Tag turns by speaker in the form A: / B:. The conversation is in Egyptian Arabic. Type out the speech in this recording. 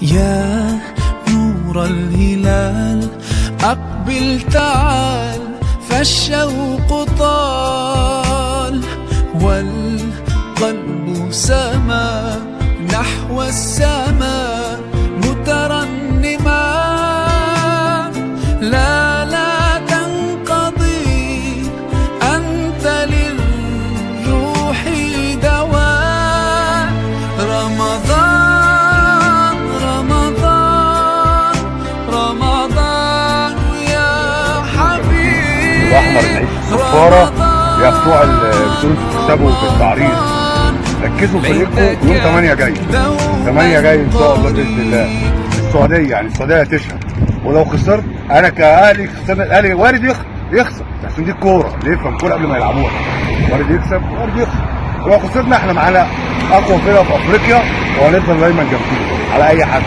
A: يا نور الهلال أقبل تعال، فالشوق طال والقلب سما نحو السماء مترنما. لا لا تنقضي، أنت للروح دواء. رمضان رمضان رمضان يا حبيبي.
B: الاحمر العيش الصفاره يا بتوع بتقولوا تكسبوا بالتعريض، ركزوا في فريقكم. يوم 8 جاي، 8 جاي ان شاء الله باذن الله السعوديه، يعني السعودية هتشهد. ولو خسرت انا كاهلي، خسرنا الاهلي وارد يخسر، عشان دي الكورة اللي يفهم كورة قبل ما يلعبوها، وارد يكسب وارد يخسر. ولو خسرنا احنا معانا اقوى فرقه في افريقيا، وهنفضل دايما جامدين على اي حد.